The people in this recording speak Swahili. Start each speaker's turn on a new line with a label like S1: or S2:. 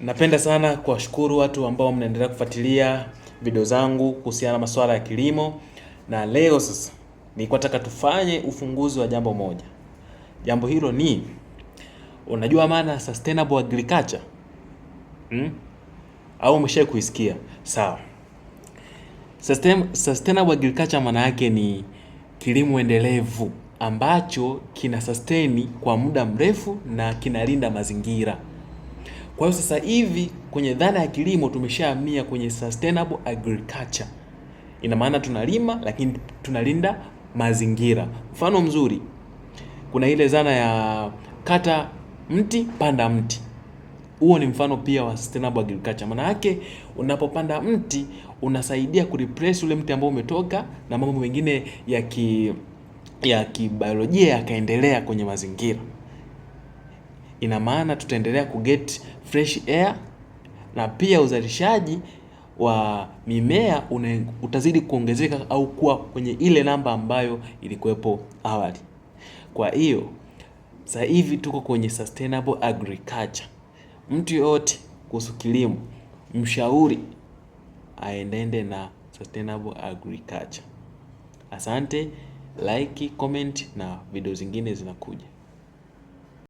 S1: Napenda sana kuwashukuru watu ambao mnaendelea kufuatilia video zangu kuhusiana na masuala ya kilimo, na leo sasa nilikuwa nataka tufanye ufunguzi wa jambo moja. Jambo hilo ni, unajua maana sustainable agriculture? Hmm? Au umeshawahi kuisikia? Sawa. Sustainable agriculture maana yake ni kilimo endelevu ambacho kina sustain kwa muda mrefu na kinalinda mazingira. Kwa hiyo sasa hivi kwenye dhana ya kilimo tumeshahamia kwenye sustainable agriculture. Ina maana tunalima lakini tunalinda mazingira. Mfano mzuri, kuna ile dhana ya kata mti panda mti. Huo ni mfano pia wa sustainable agriculture. Maana yake unapopanda mti unasaidia kureplace ule mti ambao umetoka na mambo mengine ya kibiolojia yakaendelea kwenye mazingira. Ina maana tutaendelea kuget fresh air na pia uzalishaji wa mimea utazidi kuongezeka au kuwa kwenye ile namba ambayo ilikuwepo awali. Kwa hiyo sasa hivi tuko kwenye sustainable agriculture. Mtu yoyote kuhusu kilimo mshauri aendende na sustainable agriculture. Asante, like, comment na video zingine zinakuja.